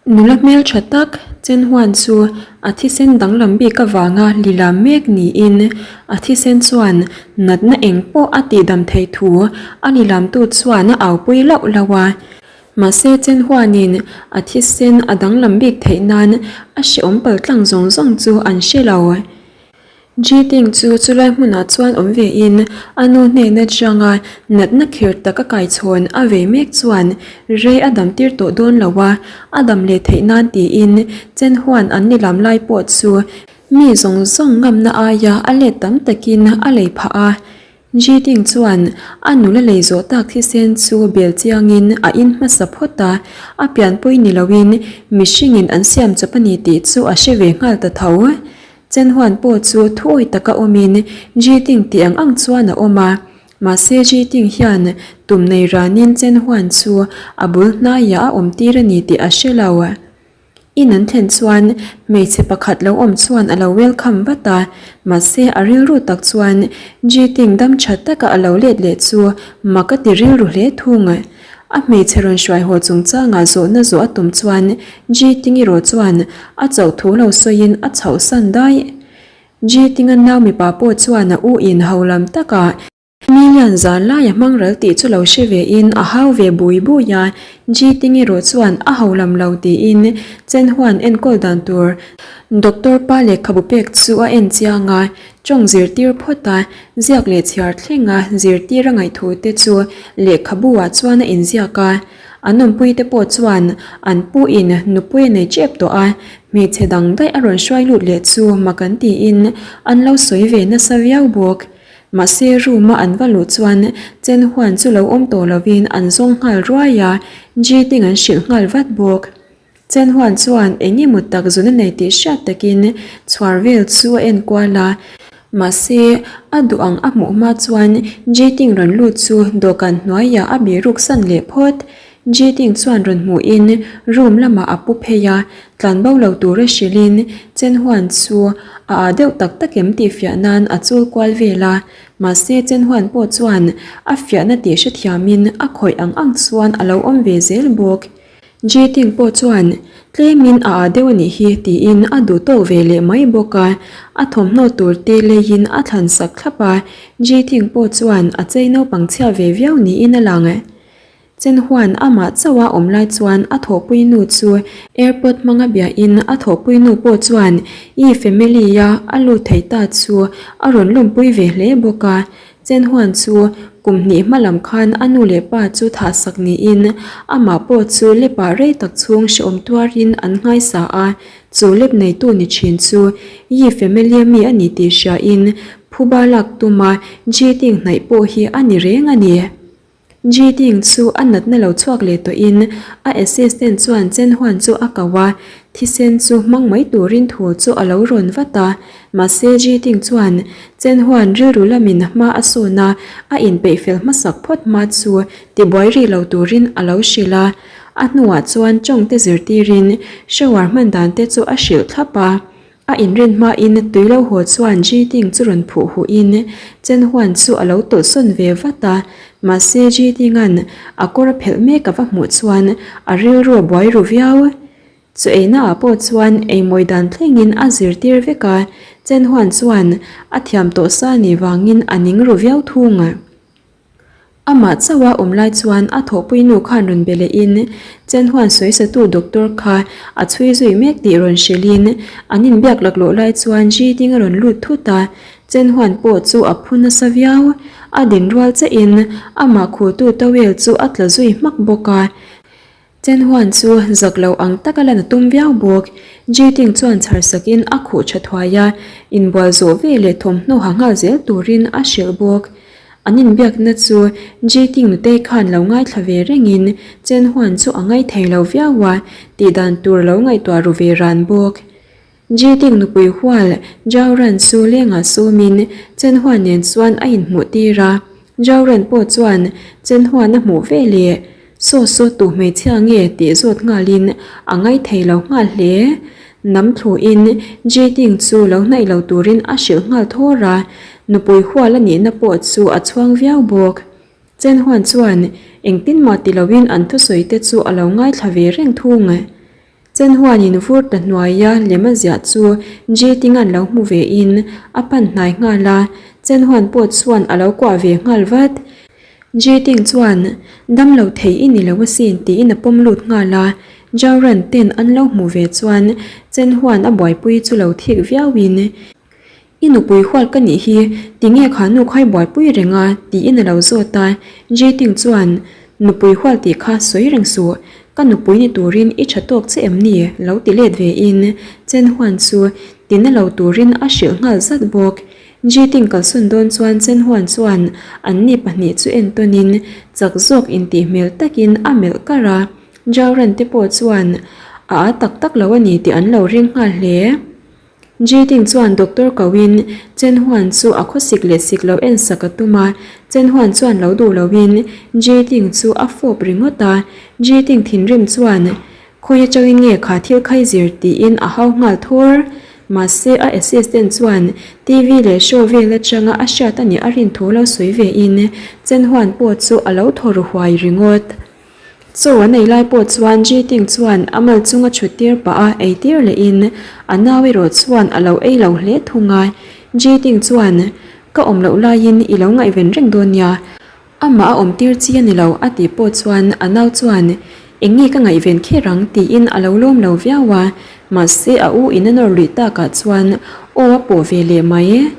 Nula hmeltha tak Chen Huan chu a thisen danglam bik avanga lilam mek niin a thisen chuan natna eng pawh a tihdam theih thu a lilamtu chuan a aupui lauh lauh a. Mahse Chen Huanin a thisen a danglam bik theih nan a hrehawm paltlang zawng zawng chu an hre lo. Ji Ting chu chulai hmunah chuan awm ve in a nu hnena changa natna khir tak a kaichhawn a vei mek chuan rei a dam tir tawh dawn lo a, a dam leh theih nan tiin Chen Huan an ni lam lai pawh chu mi zawng zawng ngamna aia a let tam takin a lei phah a. Ji Ting chuan a nula lei zawh tak thisen chu bel chiangin a in hmasa phawt a, a pianpui ni loin mihringin an siam chawp a ni tih chu a hre ve nghal ta tho. Chen Huan pawh chu thuawi taka awmin Ji Ting tih ang ang chuan a awm a. Mahse Ji Ting hian tum nei ranin Chen Huan chu a bul hnaiah a awm tir a ni tih a hre lo. In an thlen chuan hmeichhe pakhat lo awm chuan a lo welcome vat a, mahse a rilru tak chuan Ji Ting dam tha taka a lo let leh chu mak a ti rilru hle thung. A hmeichhe rawn hruai haw chungchangah zawhna zawh a tum chuan Ji Tingi rawh chuan a chauh thu lo sawiin a chhoh san daih. Ji Tinga nau mipa pawh chuan a u in ho lam takah Million zan lai a hmang ral tih chu lo hre ve in a hau ve bui bui a, Ji Tingi rawh chuan a ho lam lo tiin Chen Huan enkawl dan tur Doctor pa lehkhabu pek chu a en chiang a, Tawng zirtir phawt a, ziak leh chhiar thlenga zirtir a ngaihthu te chu lehkhabu ah chuan a inziak a. An awmpuite pawh chuan an pu in nupui a nei tep tawh a, hmeichhe dang daih a rawn hruai lut leh chu mak an tiin an lo sawi ve nasa viau bawk. Mahse room a an va luh chuan Chen Huan chu lo awm tawh lovin an zawng nghal ruai a, Ji Ting an hrilh nghal vat bawk. Chen Huan chuan eng emaw tak zun a nei tih hriat takin chhuar vel chu a en kual a, mahse a duh ang a hmuh hma chuan Ji Ting rawn lut chu dawhkan hnuaiah a biruk san leh phawt. Ji Ting chuan rawn hmuhin room lamah a pu phei a, tlanbo lo tura hrilhin Chen Huan chu a ah deuh tak tak em tih fiah nan a chul kual vel a, mahse Chen Huan pawh chuan a fiahna tih hrethiamin a khawih ang ang chuan a lo awm ve zel bawk. Ji Ting pawh chuan, Tlemin a ah deuh a nih hi tiin a duh tawk ve leh mai bawk a, a thawmhnaw tur te leiin a thlan sak thlap a, Ji Ting pawh chuan a chei naupang chhia ve viau niin a lang. Chen Huan amah chauh a awm lai chuan a thawhpui nu chu airport hmanga biahin a thawhpui nu pawh chuan i family a a lut thei ta chu a rawn lawmpui ve hle bawk a, Chen Huan chu kum hnih hma lam khan a nu leh pa chu thah sak niin amah pawh chu lepah rei tak chhung hrehawm tuarin an nghaisa a, chu lep neitu ni thin chu Yi family mi a ni tih hriain phuba lak tuma Ji Ting hnaih pawh hi a ni reng a ni. Ji Ting chu a natna lo chhuak leh tawhin a assistant chuan Chen Huan chu a ko a, thisen chu hmang mai turin thu chu a lo rawn vat a. Mahse Ji Ting chuan Chen Huan rilru lamin hma a sawn a, a inpeih fel hmasak phawt hma chu tibuai rih lo turin a lo hrilh a. A hnuah chuan tawngte zirtirin shower hman dan te chu a hrilh thlap a. A inrin hmain tui lo haw chuan Ji Ting chu rawn phuh huh in Chen Huan chu a lo tawlhsawn ve vat a, mahse Ji Tinga'n a kawr a phelh mek a va hmuh chuan a rilru a buai ru viau. Chu eina ah pawh chuan eimawi dan thlengin a zirtir vek a, Chen Huan chuan a thiam tawh sa nih vangin a ning ru viau thung. Amah chauh a awm lai chuan a thawhpui nu khan rawn be leh in Chen Huan sawisatu doctor kha a chhui zui mek tih rawn hrilh in an inbiak laklawh lai chuan Ji Ding a rawn lut thut a, Chen Huan pawh chu a phu nasa viau. A din rual chiah in amah khutu towel chu a tla zui hmak bawk a. Chen Huan chu zak lo ang taka lan a tum viau bawk. Ji Ting chuan chhar sakin a khuh tha thuai a, inbual zawh ve leh thawmhnaw ha nghal zel turin a hrilh bawk. An inbiakna chu Ji Ting nutei khan lo ngaithla ve rengin Chen Huan chu a ngaithei lo viau a, tihdan tur lo ngaihtuah ru ve ran bawk. Ji Ting nupui hual Zhao Ran chu lengah sawmin Chen Huan nen chuan a inhmuh tir a. Zhao Ran pawh chuan Chen Huan a hmuh ve leh Saw saw tu hmeichhia nge tih zawt nghalin a ngaithei lo nghal hle. Nam thluin Ji Ting chu lo hnaih lo turin a hrilh nghal thawr a, nupui hual a nihna pawh chu a chhuang viau bawk. Chen Huan chuan engtin mah ti loin an thusawi te chu a lo ngaithla ve reng thung. Chen huanin vur ta hnuaia lem a ziah chu Jitinga'n lo hmu ve in a pan hnai nghal a, Chen huan pawh chuan a lo kuah ve nghal vat. Jiting chuan, Dam lo thei i ni lo asin tiin a pawm lut nghal a, Jauran ten an lo hmuh ve chuan Chen huan a buaipui chu lo thik viau in, I nupui hual ka nih hi, tinge kha nu khai buaipui reng a? tiin a lo zawt a, Jiting chuan, Nupui hual tih kha sawi reng suh, ka nupui ni turin i tha tawk che em ni? lo ti let ve in Chen Huan chu tina lo turin a hrilh nghal zat bawk. Jiting kalsawn dawn chuan Chen Huan chuan anni pahnih chu entawnin chak zawk intih hmel takin a melh kar a, Jauran te pawh chuan a a tak tak lo a ni tih an lo ring nghal hle. Jiding chuan doctor koin Chen Huan chu a khawsik leh sik lo en sak a tum a, Chen Huan chuan lo duh loin Jiding chu a fawp ringawt a, Jiding thinrim chuan khawi atangin nge kha thil khai zir tiin a hau nghal thur. Mahse a assistant chuan TV leh show vel atanga a hriat a nih a rin thu lo sawi ve in Chen Huan pawh chu a lo thaw ru huai ringawt. Chaw an ei lai pawh chuan Jiting chuan a mal chunga chhut tir pah a ei tir leh in a nau erawh chuan a lo ei lo hle thung a. Jiting chuan, Ka awm loh laiin i lo ngaihven reng dawn nia, amah a awm tir chi a ni lo a tih pawh chuan a nau chuan, Eng nge ka ngaihven kher ang tiin a lo lawm lo viau a, mahse a u in a nawr luih takah chuan aw a pawh ve leh mai.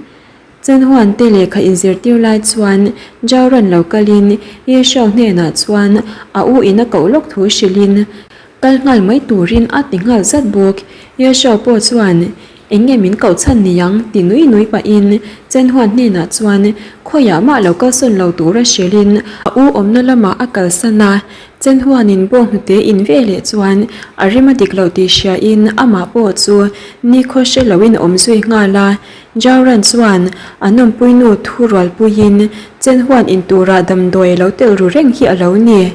Chenhuan te lehkha inzirtir lai chuan Jauran lo kalin Yeshau hnenah chuan a u in a koh lawk thu hrilhin kal nghal mai turin a ti nghal zat bawk. Yeshau pawh chuan eng nge min koh chhan ni ang ti nui nui pahin Chenhuan hnenah chuan khawiah mah lo kalsawn lo tura hrilhin a u awmna lamah a kalsan a. Chenhuanin bawnghnute in ve leh chuan a rim a dik loh tih hriain amah pawh chu nikhaw hre loin a awm zui nghal a. Jauran chuan a nawmpuinu thu rualpuiin Chenhuan in turah damdawi a lo telh ru reng hi a lo ni.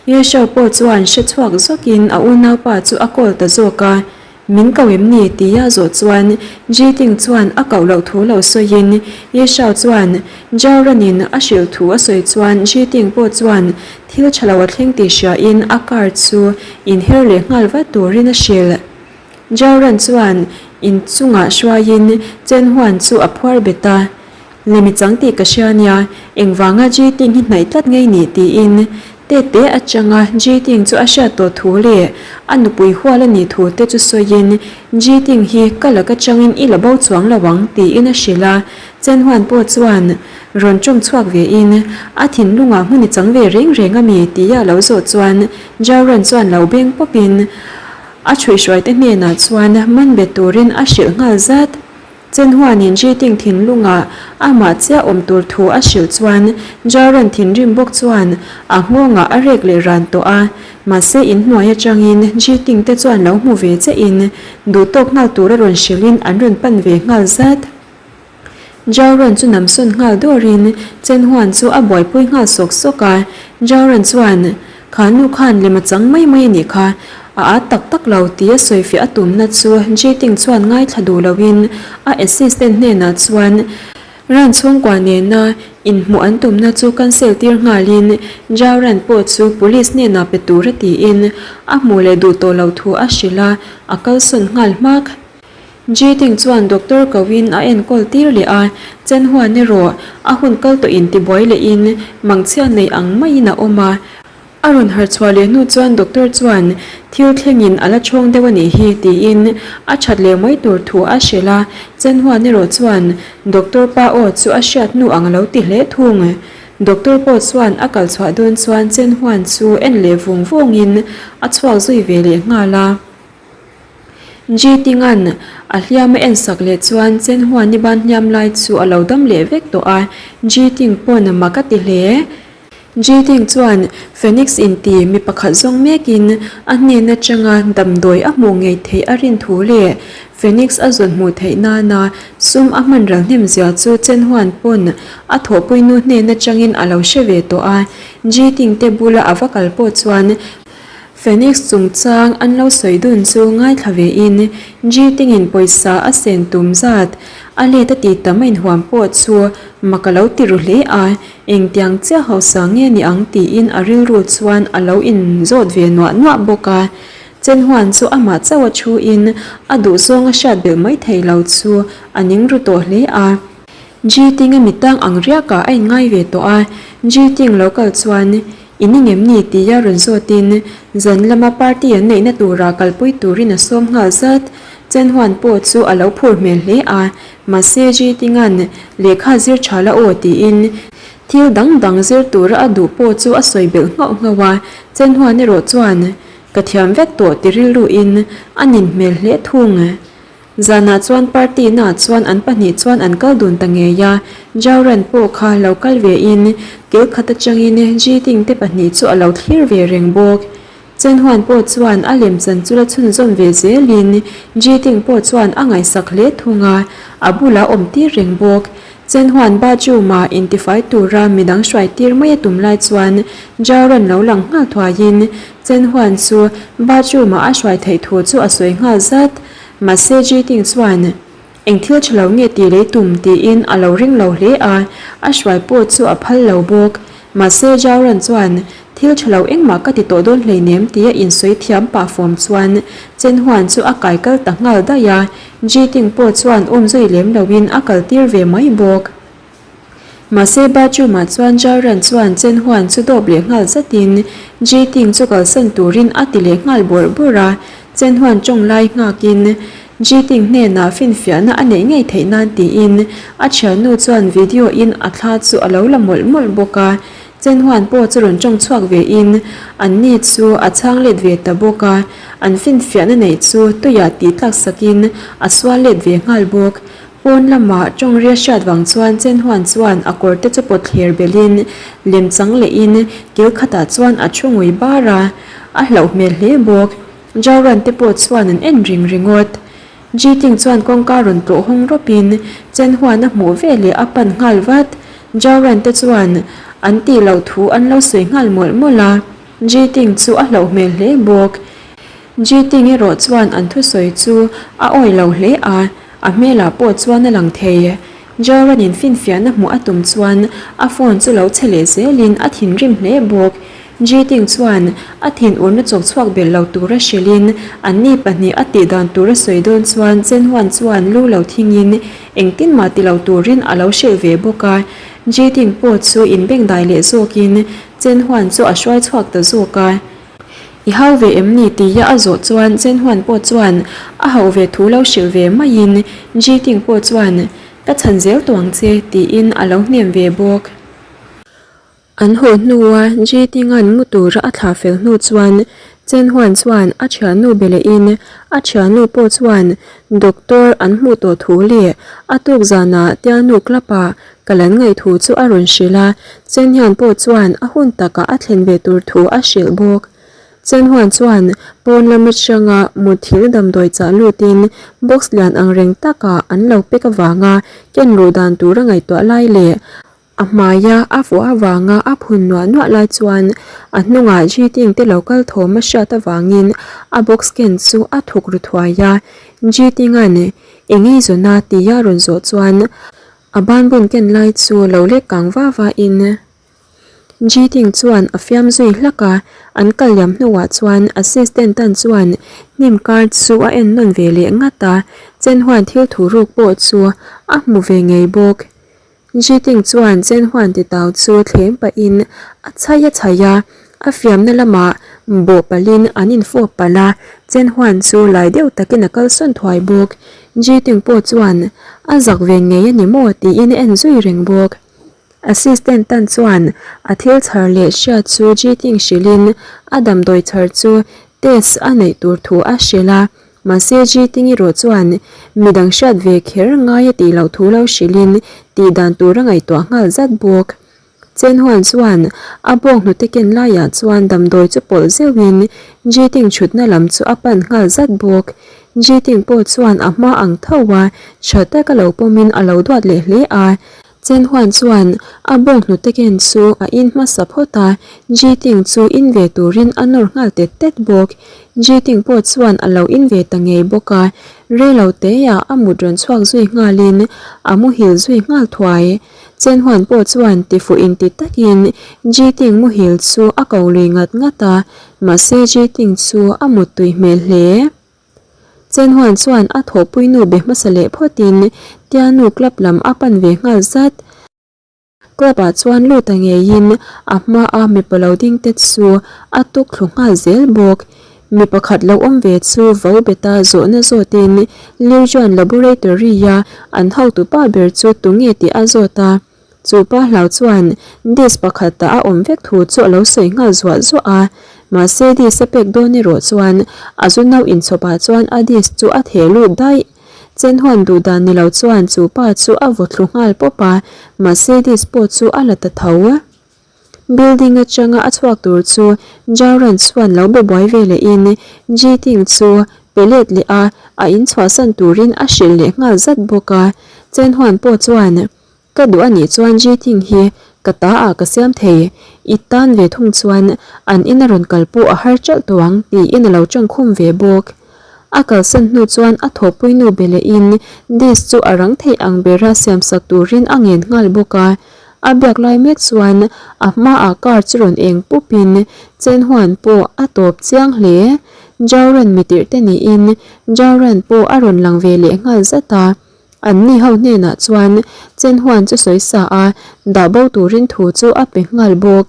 Yeshau pawh chuan hre chhuak zawkin a unaupa chu a call ta zawk a, Min ko em ni? tia zawh chuan Jiting chuan a koh loh thu lo sawiin Yeshau chuan Jauranin a hrilh thu a sawi chuan Jiting pawh chuan thil tha lo a thleng tih hriain a car chu inher leh nghal vat turin a hrilh. Jauran chuan in chungah hruaiin Chen Huan chu a phuar bet a, Lemi chang tih ka hria nia, engvanga Ji Ting hi hnaih tlat ngei ni tiin tete atanga Ji Ting chu a hriat tawh thu leh a nupui hual a nih thu te chu sawiin Ji Ting hi ka lak atangin i la bo chuang lo ang tiin a hrilh a, Chen Huan pawh chuan rawn tawng chhuak vein a thinlungah hmun i chang ve reng reng a mi tia a lo zawh chuan Jauran chuan lo beng pawpin A chhuihhruaite hnenah chuan man bet turin a hrilh nghal zat. Chenhuanin Jiting thinlungah amah chiah awm tur thu a hrilh chuan Jaran thinrim bawk chuan a nghawngah a rek leh ran tawh a. Mahse inhnuai atangin Jiting te chuan lo hmu ve che in duhtawk nghal tura rawn hrilhin an rawn pan ve nghal zat. Jauran chu namsawn nghal dawrin Chen Huan chu a buaipui nghal sawk sawk a. Jauran chuan, Kha nu khan lem a chang mai mai a nih kha, a at tak tak lo tia sawifiah a tumna chu Jiting chuan ngaithla duh loin a assistant hnenah chuan Ran chhungkua nena inhmuh an tumna chu cancel tir nghalin Jauran pawh chu police hnenah pe tura tiin a hmuh leh duh tawh loh thu a hrilh a, a kalsawn nghal hmak. Jiting chuan doctor koin a enkawl tir leh a, Chen Huan erawh a hun kal tawh in tibuai lehin mangchhia nei ang maiin a awm a. A rawn harh chhuah leh hnu chuan doctor chuan thil thlengin a la chhawng deuh a nih hi tiin a that leh mai tur thu a hrilh a, Chen Huan erawh chuan doctor pa aw chu a hriat hnu ang a lo ti hle thung. Doctor pawh chuan a kal chhuah dawn chuan Chen Huan chu en leh vung vungin a chhuak zui ve leh nghal a. Jitinga'n a hliam a ensak leh chuan Chen Huani ban hliam lai chu a lo dam leh vek tawh a, Jiting pawn mak a ti hle. Jiting chuan Phoenix inti mi pakhat zawng mekin a hnen atanga damdawi a hmuh ngei theih a rin thu leh Phoenix a zawn hmuh theih nana sum a hman ral hnem zia chu Chen Huan pawn a thawhpui nu hnen atangin a lo hre ve tawh a, Jiting te bula a va kal pawh chuan Phoenix chungchang an lo sawi dun chu ngaithla ve in Jiting-in pawisa a sen tum zat a let a tih tam a inhuam pawh chu mak a lo ti ru hle a, engtiang chiah hausa nge ni ang tiin a rilru chuan a lo inzawt ve nuah nuah bawk a. Chen Huan chu amah chauh a thu in a duhzawng a hriat belh mai thei lo chu a ning ru tawh hle a. Ji Ting a mitang ang riakah a inngai ve tawh a, Ji Ting lo kal chuan I ni ngem ni tia rawn zawtin zan lama party an neihna tura kalpui turin a sawm nghal zat. Chen Huan pawh chu a lo phur hmel hle a, mahse Ji Tinga'n lehkha zir tha la aw tiin thil dang dang zir tura a duh pawh chu a sawi belh nghauh nghauh a, Chen Huan erawh chuan ka thiam vek tawh ti rilruin a nin hmel hle thung. Zanah chuan party naah chuan an pahnih chuan an kal dun ta ngei a, Jauran pawh kha lo kal ve in kil khat atangin Ji Ting te pahnih chu a lo thlir ve reng bawk. Chen Huan pawh chuan a lemchan chu la chhunzawm ve zelin Ji Ting pawh chuan a ngaihsak hle thung a, a bulah awm tir reng bawk. Chen Huan bathroom ah intifai tura midang hruai tir mai a tum lai chuan Jauran lo lang nghal thuaiin Chen Huan chu bathroom ah a hruai theih thu chu a sawi nghal zat. Mahse Ji Ting chuan, Eng thil tha lo nge tih lei tum? tiin a lo ring lo hle a, a hruai pawh chu a phal lo bawk. Mahse Zhao Ran chuan, Thil tha lo engmah ka ti tawh dawn hleinem tia insawi thiam pah fawm chuan Chen Huan chu a kai kal ta nghal daih a, Ji Ting pawh chuan um zui lem loin a kal tir ve mai bawk. Mahse bathroom-ah chuan Zhao Ran chuan Chen Huan chu dawp leh nghal zatin Ji Ting chu kalsan turin a ti leh nghal bawrh bawrh a, Chen Huan tawng lai nghakin Ji Ting hnenah finfiahna a neih ngei theih nan tiin a thiannu chuan video in a thla chu a lo la mawlh mawlh bawk a, Chen Huan pawh chu rawn tawng chhuak ve in an ni chu a chhang let ve ta bawk a, an finfiahna neih chu tuiah tih tlak sakin a sual let ve nghal bawk. Pawn lama tawng ria hriat vang chuan Chen Huan chuan a kawr te chu pawt thler belhin lem chang lehin kil khatah chuan a thu ngui bar a, a hlauh hmel hle bawk. Zhao Ran te pawh chuan an en ring ringawt. Ji Ting chuan kawngka rawn tlawh hawng rawpin Chen Huan a hmuh veleh a pan nghal vat. Zhao Ran te chuan an tih loh thu an lo sawi nghal mawlh mawlh a, Ji Ting chu a hlauh hmel hle bawk. Ji Ting erawh chuan an thusawi chu a awih lo hle a, A hmelah pawh chuan a lang thei. Joran-in finfiahna hmuh a tum chuan a phone chu lo che leh zelin a thinrim hle bawk. Ji-Ting chuan a thinurna chawk chhuak belh lo tura hrilhin anni pahnih a tih dan tura sawi dawn chuan Chen Huan chuan lu lo thingin engtin mah ti lo turin a lo hrilh ve bawk a. Ji-Ting pawh chu inbengdai leh zawkin Chen Huan chu a hruai chhuak ta zawk a. I hau ve em ni? tia a zawh chuan Chen Huan pawh chuan a hauh ve thu lo hrilh ve maiin Ji Ting pawh chuan Ka chhan zel tawh ang che tiin a lo hnem ve bawk. An haw hnua Ji Tinga'n mu tura a thlah fel hnu chuan Chen Huan chuan a thiannu be lehin a thiannu pawh chuan Doctor an hmuh tawh thu leh a tuk zanah Tianu Club-ah Ka lan ngaih thu chu a rawn hrilh a, Chen Hian pawh chuan a hun takah a thlen ve tur thu a hrilh bawk. Chen Huan chuan pawn lam atanga mutthilh damdawi chah lutin box lian ang reng takah an lo pek avanga ken luh dan tur a ngaihtuah lai leh a hmaia a fuh avanga a phun nuah nuah lai chuan a hnungah Ji Ting te lo kal thawm a hriat avangin a box ken chu a thuk ru thuai a, Ji Tinga'n eng ei zawna tia rawn zawh chuan A banbun ken lai chu lo lek kang va va in Ji Ting chuan a fiam zui hlak a, an kal liam hnuah chuan assistant tan chuan hnim kar chu a en nawn ve leh ngat a, Chen Huan thil thu ruk pawh chu a hmu ve ngei bawk. Ji Ting chuan Chen Huan titau chu thleng pahin a chhai a chhai a, A fiamna lamah bawh palhin an infawp palh a, Chen Huan chu lai deuh takin a kalsawn thuai bawk. Ji Ting pawh chuan a zak ve ngei a ni maw tiin a en zui reng bawk. Assistant tan chuan a thil chhar leh hriat chu Ji Ting hrilhin a damdawi chhar chu test a neih tur thu a hrilh a, mahse Ji Ting erawh chuan midang hriat ve kher ngai a tih loh thu lo hrilhin tih dan tur a ngaihtuah nghal zat bawk. Chen Huan chuan a bawng hnute ken laiah chuan damdawi chu pawlh zeuhin Ji Ting chhutna lam chu a pan nghal zat bawk. Ji Ting pawh chuan a hma ang tho a, tha taka lo pawmin a lo duat leh hle a. Chen Huan chuan a bawnghnute ken chu a in hmasa phawt a, Ji Ting chu in ve turin a nawr nghal tet tet bawk. Ji Ting pawh chuan a lo in ve ta ngei bawk a, rei lo teah a mut rawn chhuak zui nghalin a muhil zui nghal thuai. Chen Huan pawh chuan tifuh inti takin Ji Ting muhil chu a ko lui ngat ngat a, mahse Ji Ting chu a muttui hmel hle. Chen Huan chuan a thawhpui nu be hmasa leh phawtin Tianu club lam a pan ve nghal zat. Club ah chuan lut a ngeiin a hma a mipa lo ding te chu a tuk thlu nghal zel bawk. Mi pakhat lo awm ve chu vo beta zawhna zawtin Liu Juan Laboratory a an hotu pa ber chu tunge tih a zawt a. Chu pa hlau chuan disc pakhat ah a awm vek thu chu a lo sawi nghal zuah zuah a, mahse disc a pek dawn erawh chuan a zu no inchhawp ah chuan a disc chu a theh lut daih. Chen huan duh dan ni lo chuan chu pa chu a vaw thlu nghal pawp a, mahse disc pawh chu a la ta tho. Building atanga a chhuak tur chu Jauran chuan lo be buai ve leh in Ji Ting chu pe let leh a, a in chhuahsan turin a hrilh leh nghal zat bawk a. Chen huan pawh chuan Ka duh a nih chuan Ji Ting hi ka ta ah ka siam thei, i tan ve thung chuan an in a rawn kal pawh a har ṭalh tawh ang tiin a lo ṭang khum ve bawk. A kalsan hnu chuan a thawhpui nu be leh in disc chu a rang theih ang bera siamsak turin a ngen nghal bawk a. A biak lai mek chuan a hmaah car chu rawn eng pup in Chen Huan pawh a tawp chiang hle. Jauran mitirh te niin Jauran pawh a rawn lang ve leh nghal zat a. An ni ho hnenah chuan Chen Huan chu sawi sa a, dah bo turin thu chu a pe nghal bawk.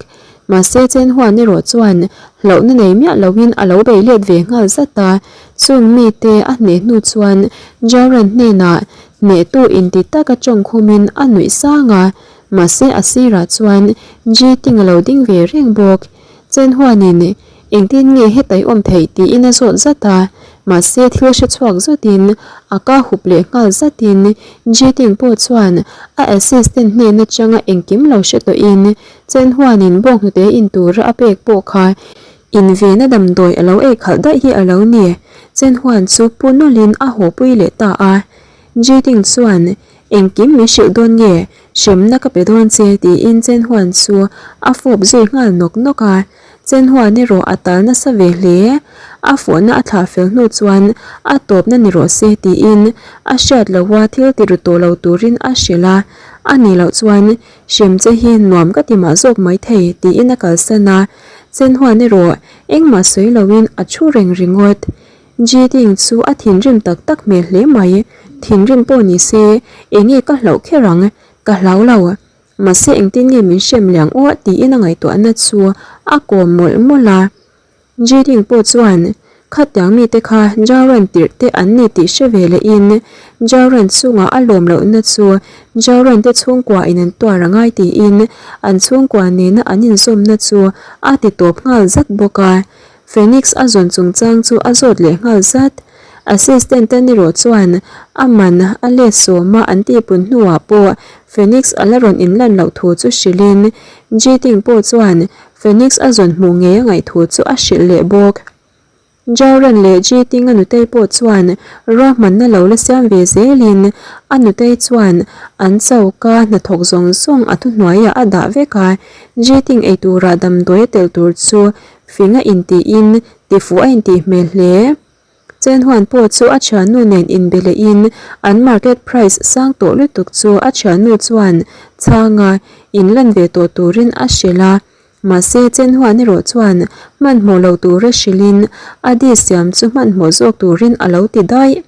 Mahse Chen Huan erawh chuan hlauhna nei miah loin a lo bei let ve nghal zat a, chung mite a hneh hnu chuan Jauran hnenah hnehtu inti taka tawng khumin a nuih sang a, mahse a sirah chuan Ji Ting a lo ding ve reng bawk. Chen huanin engtin nge heta i awm theih tiin a zawt zat a, mahse thil hre chhuak zawtin a ka hup leh nghal zatin Jiting pawh chuan a assistant hnen atanga engkim lo hre tawhin Chen huanin bawnghnute in tura a pek pawh kha invena damdawi a lo ei khalh daih hi a lo ni. Chen huan chu pu nawlhin a hawpui leh ta a, Jiting chuan Engkim min hrilh dawn nge? Hremna ka pe dawn che tiin Chen Huan chu a fawp zui nghal nawk nawk a. Chen Huan erawh a tal nasa ve hle. A fawhna a thlah fel hnu chuan a tawpna ni rawh se tiin a hriat loha thil ti ru tawh lo turin a hrilh a. A nih loh chuan hrem che hi nuam ka ti mah zawk mai thei tiin a kalsan a. Chen Huan erawh engmah sawi loin a thu reng ringawt. Jiding chu a thinrim tak tak hmel hle mai, thinrim pawh ni se enge ka hlauh kher ang, ka hlau lo. Mahse engtin nge min hrem liang uah tiin a ngaihtuahna chu a kawm mawlh mawlh a. Jiding pawh chuan khatiang mite kha Jauran tirh te an ni tih hre ve lehin Jauran chungah a lawm lohna chu Jauran te chhungkua in an tuar a ngai tiin an chhungkua nena an inzawmna chu a ti tawp nghal zat bawk a. Phoenix a zawn chungchang chu a zawt leh nghal zat. Assistant a ni rawh chuan a man a let sawma an tihpun hnuah pawh Phoenix a la rawn inlan loh thu chu hrilhin Jiting pawh chuan Phoenix a zawn hmuh ngei a ngaih thu chu a hrilh leh bawk. Jauran leh Jiting a nutei pawh chuan ruahmanna lo la siam ve zelin a nutei chuan an choka hnathawk zawng zawng a thuhnuaiah a dah vek a, Jiting eiturah damdawi a telh tur chu Fing a intiin tifuh a intih hmel hle. Chen Huan pawh chu a thiannu nen inbe lehin an market price sang tawh lutuk chu a thiannu chuan chhanga inlan ve tawh turin a hrilh a. Mahse Chen Huan erawh chuan hmanhmawh lo tura hrilhin a di siam chu hmanhmawh zawk turin a lo ti daih.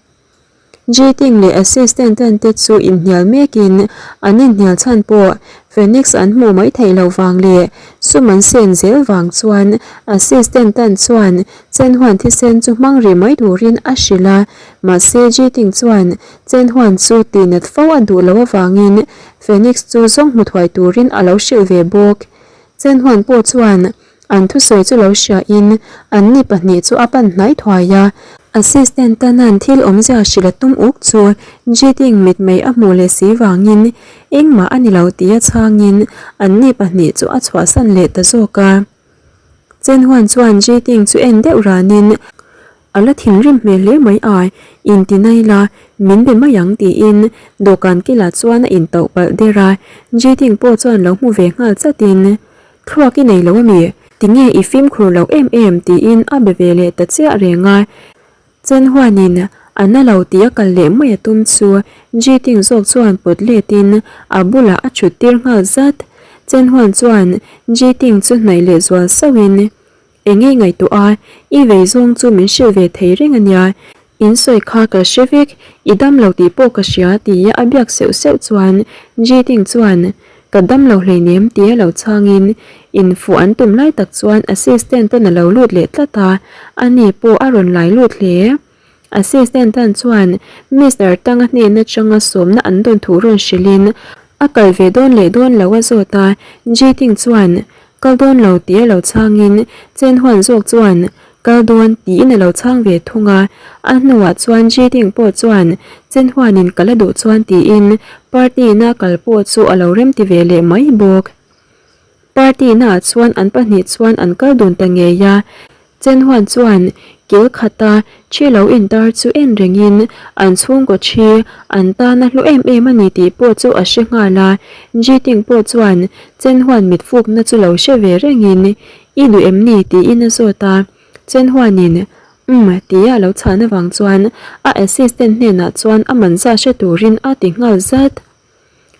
Jting leh assistant ten te chu inhnial mekin an inhnial chhan pawh Phoenix an hmuh mai theih loh vang leh sum an sen zel vang chuan assistant tan chuan Chen Huan thisen chu hmang rih mai turin a hrilh a, mahse Jting chuan Chen Huan chu tihnat fo a duh loh avangin Phoenix chu zawng hmu thuai turin a lo hrilh ve bawk. Chen Huan pawh chuan An thusawi chu lo hriain an ni pahnih chu a pan hnai thuai a. Assistant Tanan thil awmzia hrilh a tum uk chu Jiding mitmei a hmuh leh si vangin engmah a ni lo tia chhangin an ni pahnih chu a chhuahsan leh ta zawk a. Chen Huan chuan Jiding chu en deuh ranin a la thinrim hmel hle mai a, inti nai la. Min be mai ang tiin dawhkan kilah chuan a intauh palh der a, Jiting pawh chuan lo hmu ve nghal chatin, Thluak i nei lo a mi? Tinge i fimkhur loh em em? tiin a be ve leh ta chiah reng a. Chen huanin a na lo tih a kal leh mai a tum chu Jiting zawk chuan pawt letin a bulah a thut tir nghal zat. Chen huan chuan Jiting chu hnaih leh zual sauhin, Eng nge ngaihtuah a, i vei zawng chu min hrilh ve thei reng a nia. In sawi kha ka hre vek, i dam lo tih pawh ka hria tia a biak seuh seuh chuan Jiting chuan Ka dam lo hleinem tia lo chhangin infuh an tum lai tak chuan assistant an a lo lut leh tlat a, ani pawh a rawn lai lut hle. Assistant an chuan Mister Tanga hnen atanga sawmna an dawn thu rawn hrilhin a kal ve dawn leh dawn lo a zawt a, Jiting chuan Kal dawn lo tih a lo chhangin Chen Huan zawk chuan Kal dawn tiin a lo chhang ve thung a, a hnuah chuan Jiding pawh chuan Chen Huanin kal a duh chuan tiin party na kal pawh chu a lo remti ve leh mai bawk. Party naah chuan an pahnih chuan an kal dun ta ngei a, Chen Huan chuan kil khata thi lo intar chu en rengin an chhungkaw thi an tan a hlu em em a ni tih pawh chu a hre nghal a. Jiting pawh chuan Chen Huan mit fukna chu lo hre ve rengin I duh em ni? tiin a zawt a. Chen Huanin Umm tia a lo chhan avang chuan a assistant hnenah chuan a man zah hre turin a ti nghal zat.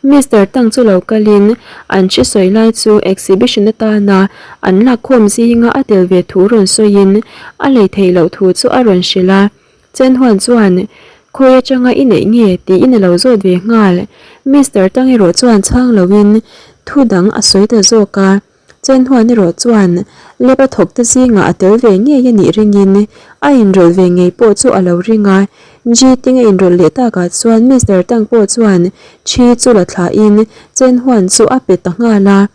Mister Tang chu lo kalin an hri sawi lai chu exhibition atana an lakkhawm zinga a tel ve thu rawn sawiin a lei theih loh thu chu a rawn hrilh a. Chen Huan chuan, Khawi atanga i neih nge? tiin a lo zawt ve nghal. Mister Tang erawh chuan chhang loin thu dang a sawi ta zawk a. Chen Huan erawh chuan lab a thawk te zingah a tel ve ngei a nih ringin a inrawlh ve ngei pawh chu a lo ring a. Ji Ting a inrawlh leh takah chuan Mister Tang pawh chuan Thi chu la thlahin Chen Huan chu a pe ta nghal a.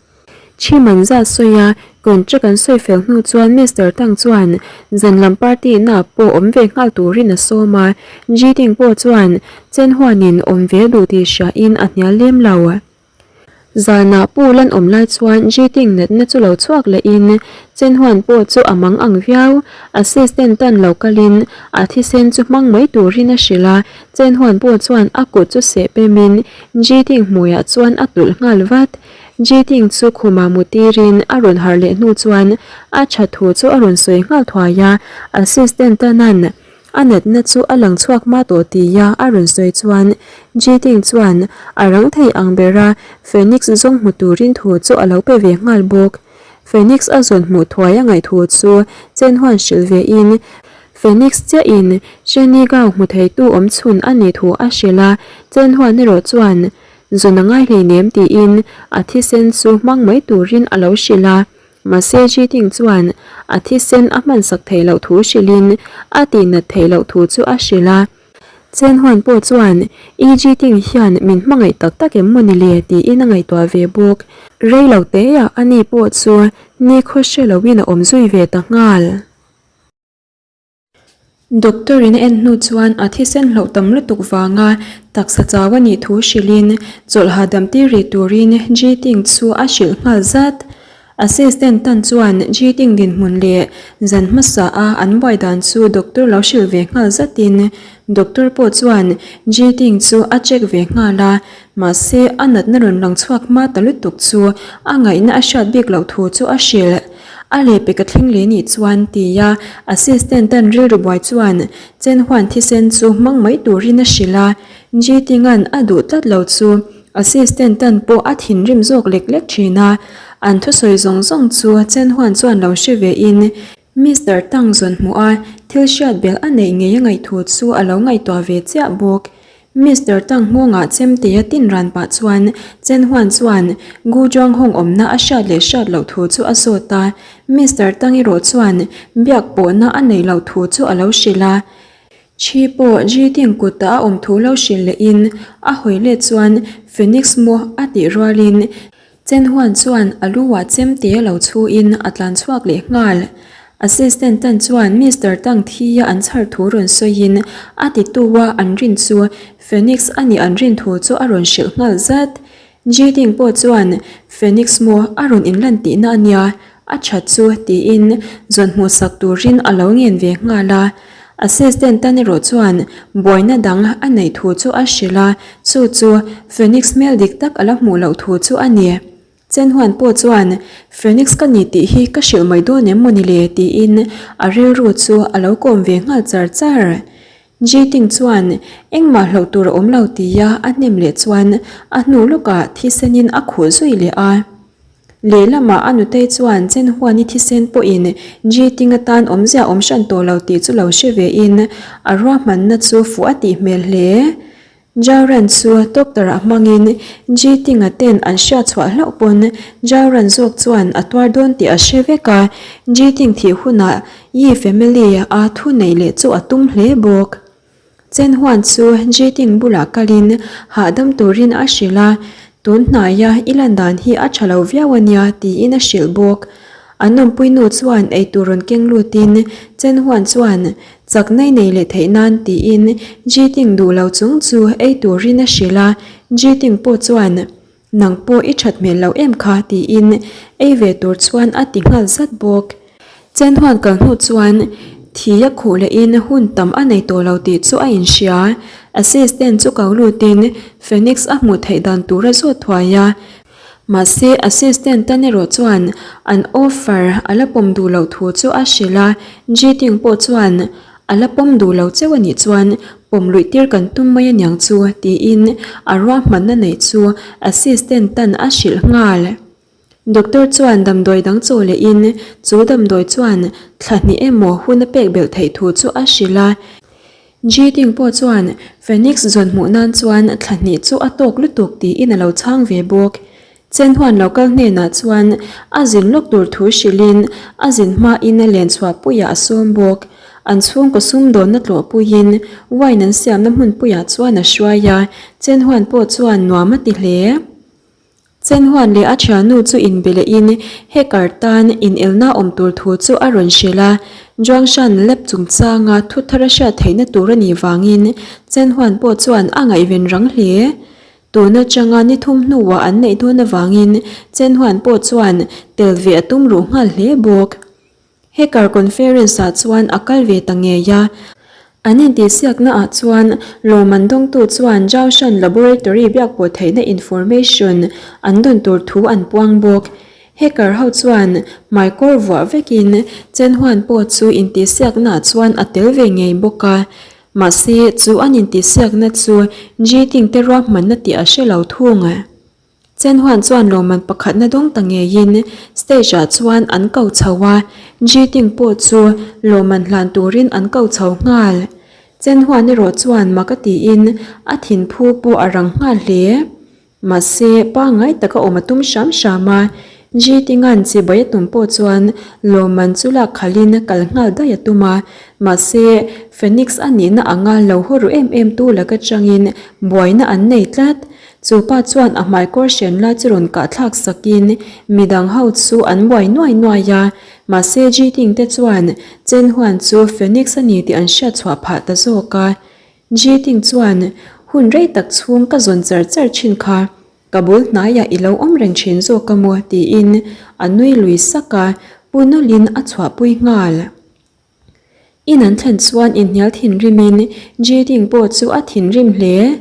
Thi man zat sawi a, contract an sawi fel hnu chuan Mister Tang chuan zan lam party na pawh awm ve nghal turin a sawm a. Ji Ting pawh chuan Chen Huanin awm ve duh tih hriain a hnial lem lo. Zanah pool an awm lai chuan Jiting natna chu lo chhuak lehin Chen Huan pawh chu a mang ang viau. Assistant tan lo kalin a thisen chu hmang mai turin a hrilh a, Chen Huan pawh chuan a kut chu seh pemin Jiting hmuiah chuan a tulh nghal vat. Jiting chu khumah mu tirin a rawn harh leh hnu chuan a tha thu chu a rawn sawi nghal thuai a, assistant tanan A natna chu a lang chhuak hma tawh tia a rawn sawi chuan Jiting chuan a rang thei ang bera Phoenix zawng hmu turin thu chu a lo pe ve nghal bawk. Phoenix a zawn hmuh thuai a ngaih thu chu Chen Huan hrilh ve in Phoenix chiahin Sheni Gao hmu theitu awm chhun a nih thu a hrilh a, Chen Huan erawh chuan zawn a ngai hleinem tiin a thisen chu hmang mai turin a lo hrilh a. Mahse Jiting chuan a thisen a hmansak theih loh thu hrilhin a tihnat theih loh thu chu a hrilh a. Chen Huan pawh chuan I Jiting hian min hmangaih tak tak em maw ni le tiin a ngaihtuah ve bawk. Rei lo teah ani pawh chu nikhaw hre loin a awm zui ve ta nghal. Doctor in a en hnu chuan a thisen hlauh tam lutuk vanga taksa chau a nih thu hrilhin chawlh hahdam tir rih turin Jiting chu a hrilh nghal zat. Assistant tan chuan Jiting dinhmun leh zan hmasa a an buai dan chu doctor lo hrilh ve nghal zatin doctor pawh chuan Jiting chu a check ve nghal a, mahse a natna rawn lang chhuak hma ta lutuk chu a ngaihna a hriat bik loh thu chu a hrilh. A lehpek a thleng leh nih chuan tia assistant an rilru buai chuan Chen Huan thisen chu hmang mai turin a hrilh a, Jitinga'n a duh tlat lo chu assistant an pawh a thinrim zawk lek lek thin a, an thusawi zawng zawng chu Chen Huan chuan lo hre ve in Mister Tang zawn hmuh a thil hriat belh a neih ngei a ngaih thu chu a lo ngaihtuah ve chiah bawk. Mister Tang nghawngah chemtea tin ran pah chuan Chen Huan chuan Gu Zhuang Hong awmna a hriat leh hriat loh thu chu a zawt a, Mister Tang erawh chuan biak pawhna a neih loh thu chu a lo hrilh a. Thi pawh Ji Ting kutah a awm thu lo hrilh lehin a hawi let chuan Phoenix maw a tih rualin Chen Huan chuan a lu ah chemte a lo chhuin a tlan chhuak leh nghal. Assistant tan chuan Mister Tang thi a an chhar thu rawn sawiin a titu a an rin chu Phoenix a nih an rin thu chu a rawn hrilh nghal zat. Ji Ding pawh chuan Phoenix maw a rawn inlan tihna a nia, a that chu tiin zawn hmuhsak turin a lo ngen ve nghal a. Assistant tan erawh chuan buaina dang a neih thu chu a hrilh a, chu chu Phoenix hmel dik tak a la hmuh loh thu chu a ni. Chen Huan pawh chuan Phoenix ka ni tih hi ka hrilh mai dawn em mawni le tiin a rilru chu a lo kawm ve nghal char char. Ji Ting chuan engmah hlauh tur a awm lo tia a hnem leh chuan a hnu lawkah thisenin a khuh zui leh a. Lehlamah a nutei chuan Chen Huan-i thisen pawhin Ji Ting atan awmzia awm hran tawh lo tih chu lo hre vein a ruahmanna chu fuh a tih hmel hle. Jauran chu doctor-ah hmangin Ji Ting-a ten an hriat chhuah hlauh pawn Jauran zawk chuan a tuar dawn tih a hre vek a, Ji Ting thih hunah Yi family-a thu neih leh chu a tum hle bawk. Chen Huan chu Ji Ting bulah kalin hahdam turin a hrilh a, tun hnaia i lan dan hi a tha lo viau a nia tiin a hrilh bawk. An awmpui nu chuan eitur rawn keng lutin Chen Huan chuan Chak nei nei leh theih nan tiin Ji Ting duh lo chung chu ei turin a hrilh a, Ji Ting pawh chuan Nang pawh i that hmel lo em kha tiin ei ve tur chuan a ti nghal zat bawk. Chen Huan kal hnu chuan thi a khuh lehin hun tam a nei tawh lo tih chu a inhria. Assistant chu ko lutin Phoenix a hmuh theih dan tur a zawt thuai a, Mahse, assistant tan erawh chuan an offer a la pawm duh loh thu chu a hrilh a, Ji-Ting pawh chuan a la pawm duh lo cheu a nih chuan pawm luih tir kan tum mai aniang chu tiin a ruahmanna neih chu assistant tan a hrilh nghal. Doctor chuan damdawi dang chaw lehin chu damdawi chuan thla hnih emaw hun a pek belh theih thu chu a hrilh a, Ji-Ting pawh chuan Phoenix zawn hmuh nan chuan thla hnih chu a tawk lutuk tiin a lo chhang ve bawk. Chen Huan lo kal hnenah chuan a zin lawk tur thu hrilhin a zin hmain a len chhuah puiah a sawm bawk. An chhungkaw sumdawnna tlawh puiin wine an siamna hmunpuiah chuan a hruai a, Chen Huan pawh chuan nuam a ti hle. Chen Huan leh a thiannu chu inbe lehin hacker tan inelna awm tur thu chu a rawn hrilh a, Zhuangshan lab chungchanga thu thar a hriat theihna tur a nih vangin Chen Huan pawh chuan a ngaihven rang hle. Tun atanga ni thum hnuah an neih dawn avangin Chen Huan pawh chuan tel ve a tum ruh nghal hle bawk. Hacker conference ah chuan a kal ve ta ngei a. An intihsiakna ah chuan lawmman dawngtu chuan Zhaoshan Laboratory biakpawh theihna information an dawn tur thu an puang bawk. Hacker ho chuan hmaikawr vuah vekin Chen Huan pawh chu intihsiakna ah chuan a tel ve ngei bawk a. Mahse chu an intihsiakna chu Ji Ting te ruahmanna tih a hre lo thung. Chen Huan chuan lawmman pakhatna dawng ta ngeiin stage ah chuan an ko chho a, Ji Ting pawh chu lawmman hlan turin an ko chho nghal. Chen Huan erawh chuan mak a tiin a thinphu pawh a rang nghal hle. Mahse, pangngai taka awm a tum hram hram a, Ji Tinga'n chibai a tum pawh chuan lawmman chu lak khalhin kal nghal daih a tum a, mahse, Phoenix a nihna anga lo haw ru em em tu laka changin buaina an nei tlat. Chu pa chuan a hmaikawr hren lai chu rawn kah thlak sakin midang ho chu an buai nuai nuai a, mahse Ji Ting te chuan Chen Huan chu Phoenix a ni tih an hriat chhuah phah ta zawk a. Ji Ting chuan hun rei tak chhung ka zawn char char thin kha, ka bul hnaiah i lo awm reng thin zawk a maw tiin a nui lui sak a, pu nawlhin a chhuahpui nghal. In an thlen chuan inhnial thinrimin Ji Ting pawh chu a thinrim hle.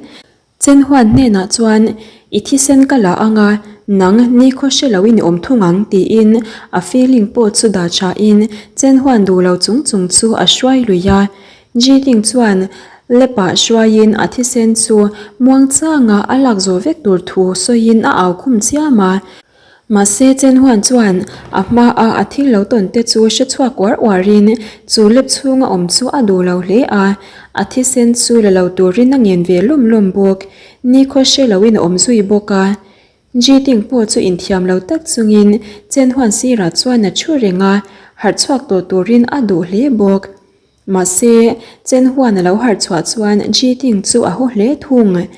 Chen Huan hnenah chuan, I thisen ka la ang a, nang nikhaw hre loin i awm thung ang, tiin a feeling pawh chu dah thain Chen Huan duh lo chung chung chu a hruai lui a. Ji Ting chuan lap-ah hruaiin a thisen chu muangchanga a lak zawh vek tur thu sawiin a au khum chiam a. Mahse, Chen Huan chuan a hmaa a thil lo tawn te chu hre chhuak uar uarin chu lep chhunga awm chu a duh lo hle a, a thisen chu la lo turin a ngen ve lawm lawm bawk. Nikhaw hre loin a awm zui bawk a. Ji Ting pawh chu inthiam lo tak chungin Chen Huan sirah chuan a thu reng a, harh chhuak tawh turin a duh hle bawk. Mahse, Chen Huan a lo harh chhuah chuan Ji Ting chu a haw hle thung.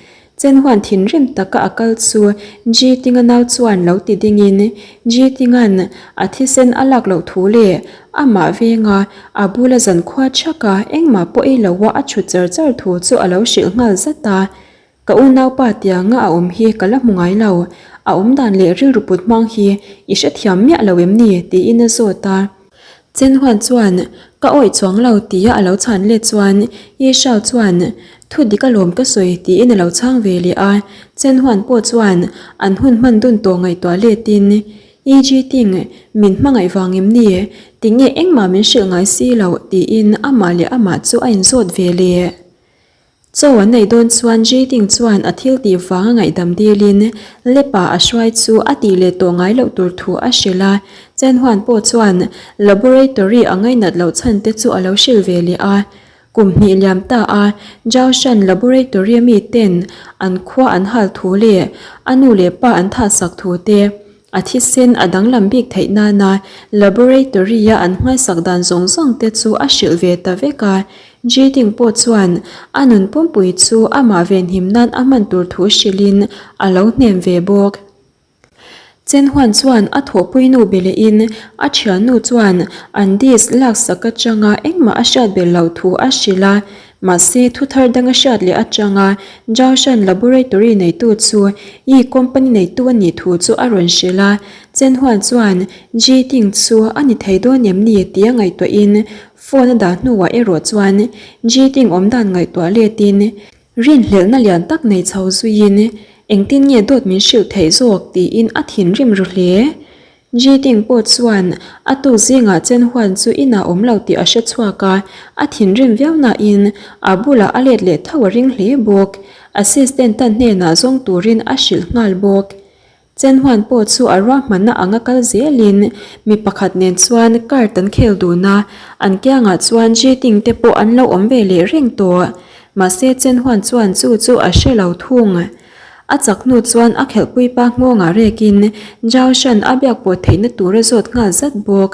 Chen Huan thinrim taka a kal chu Ji Tinga nau chuan lo ti dingin Ji Tinga'n a thisen a lak loh thu leh amah venga a bula zankhua chhaka engmah pawh ei loa a chhut char char thu chu a lo hrilh nghal zat a. Ka unaupa tianga a awm hi ka la hmu ngai lo, a awm dan leh rilru put hmang hi i hrethiam miah lo em ni? tiin a zawt a. Chen Huan chuan, Ka awih chuang lo tia a lo chhan let chuan Ye Shao chuan, Thu dik alawm ka sawi tiin a lo chhang ve leh a. Chen Huan pawh chuan an hun hman dun tawh ngaihtuah letin, Ye Ji Ting, min hmangaih vang em ni? Tinge engmah min hrilh ngai si loh tiin amah leh amah chu a inzawt ve leh. Chaw an neih dawn chuan Jading chuan a thil tih vanga ngaihdam dilin Lepa a hruai chu a tih leh tawh ngai loh tur thu a hrilh a. Chen Huan pawh chuan laboratory a ngainat loh chhan te chu a lo hrilh ve leh a. Kum hnih liam ta a Zhaoshan laboratory a mi ten an khua an hal thu leh a nu leh pa an thahsak thu te A thisen a danglam bik theih nana laboratory-a an nghaisak dan zawng zawng te chu a hrilh ve ta vek a. Jiding pawh chuan a nun pumpui chu amah venhim nan a hman tur thu hrilhin a lo hnem ve bawk. Chen Huan chuan a thawhpui nu be lehin a thiannu chuan an disc laksak atanga engmah a hriat belh loh thu a hrilh a. Mahse, thu thar dang a hriat leh atanga Zhaoshan Laboratory neitu chu Yi Company neitu a nih thu chu a rawn hrilh a. Chen Huan chuan Ji Ting chu a ni thei dawn em ni tia ngaihtuahin phone a dah hnuah erawh chuan Ji Ting awmdan ngaihtuah letin rinhlelhna lian tak nei chho zuiin engtin nge dawt min hrilh theih zawk tiin a thinrim ru hle. Jiding pawh chuan a tuk zingah Chen Huan chu inah awm lo tih a hre chhuak a, a thinrim viau nain a bulah a let leh tho a ring hle bawk. Assistant tan hnenah zawng turin a hrilh nghal bawk. Chen Huan pawh chu a ruahmanna anga kal zelin mi pakhat nen chuan card an khel dun a, an kiangah chuan Jiding te pawh an lo awm ve leh reng tawh. Mahse Chen Huan chuan chu chu a hre lo thung. A chak hnu chuan a khelhpui pa nghawngah rekin Zhao Shan a biak pawh theihna tur a zawt nghal zat bawk.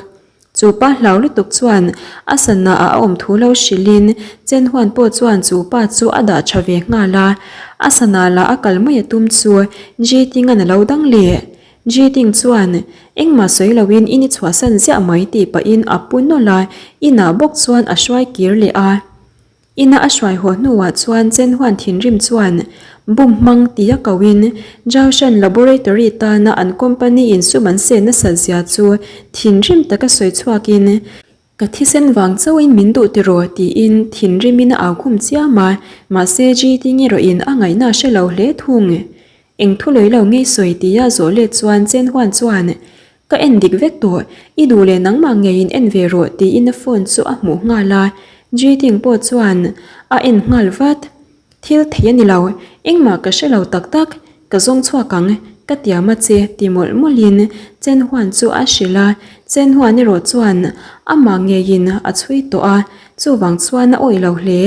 Chu pa hlau lutuk chuan a sana ah a awm thu lo hrilhin Chen Huan pawh chuan chu pa chu a dah tha ve nghal a. A sana lah a kal mai a tum chu Ji Ting-a'n a lo dang leh. Ji Ting chuan engmah sawi loin in i chhuahsan ziah mai tih pahin a pu nawlh a, inah bawk chuan a hruai kir leh a. Ina a hruai haw hnuah chuan Chen Huan thinrim chuan bum hmang tia koin Zhaoshan Laboratory tana an company in sum an seh nasat zia chu thinrim taka sawi chhuakin, Ka thisen vang chauhin min duh tiraw tiin thinrimin a au khum chiam a, mahse GT ngerawhin a ngaihna a hre lo hle thung. Eng thu lawi lo ngei sawi tia zawh let chuan Chen Huan chuan Ka en dik vek tawh, i duh leh nangmah ngeiin en ve rawh tiin a phone chu a hmuh nghal a, Jiding pawh chuan a en nghal vat. Thil thei a ni lo, engmah ka hre lo tak tak, ka zawng chhuak ang, ka tiam a che ti mawlh mawlhin Chen Huan chu a hrilh a, Chen Huan erawh chuan amah ngeiin a chhui tawh a, chuvang chuan a awih lo hle.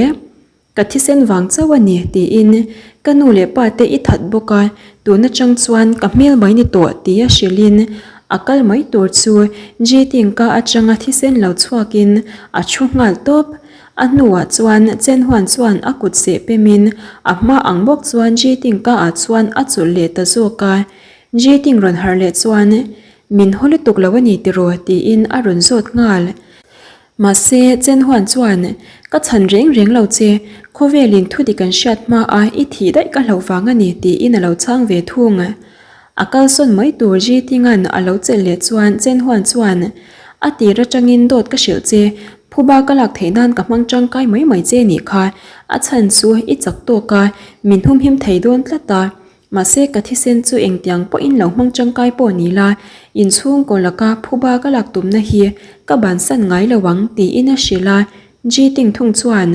Ka thisen vang chauh a ni, tiin ka nu leh pa te i that bawk a, tun atang chuan ka hmel mai ni tawh tia hrilhin a kal mai tur chu Jitting ka atanga thisen lo chhuakin a thu nghal tawp. A hnuah chuan Chen Huan chuan a kut seh pemin a hma ang bawk chuan Jitting ka ah chuan a chulh leh ta zawk a. Jitting rawn harh leh chuan, Min haw lutuk lo a ni tiraw? tiin a rawn zawt nghal. Mahse, Chen Huan chuan, Ka chhan reng reng lo che, khawvelin thu dik an hriat hma a i thih daih ka hlauh vang a ni tiin a lo chhang ve thung. A kalsawn mai tur Ji Tinga'n a lo chelh leh chuan Chen Huan chuan, A tir atangin dawt ka hrilh che, phuba ka lak theih nan ka hmang tangkai mai mai che nih kha, a chhan chu i chak tawk a, min humhim thei dawn tlat a. Mahse ka thisen chu engtiang pawhin lo hmang tangkai pawh ni la, inchhungkaw laka phuba ka lak tumna hi ka bansan ngai lo ang tiin a hrilh a, Ji Ting thung chuan,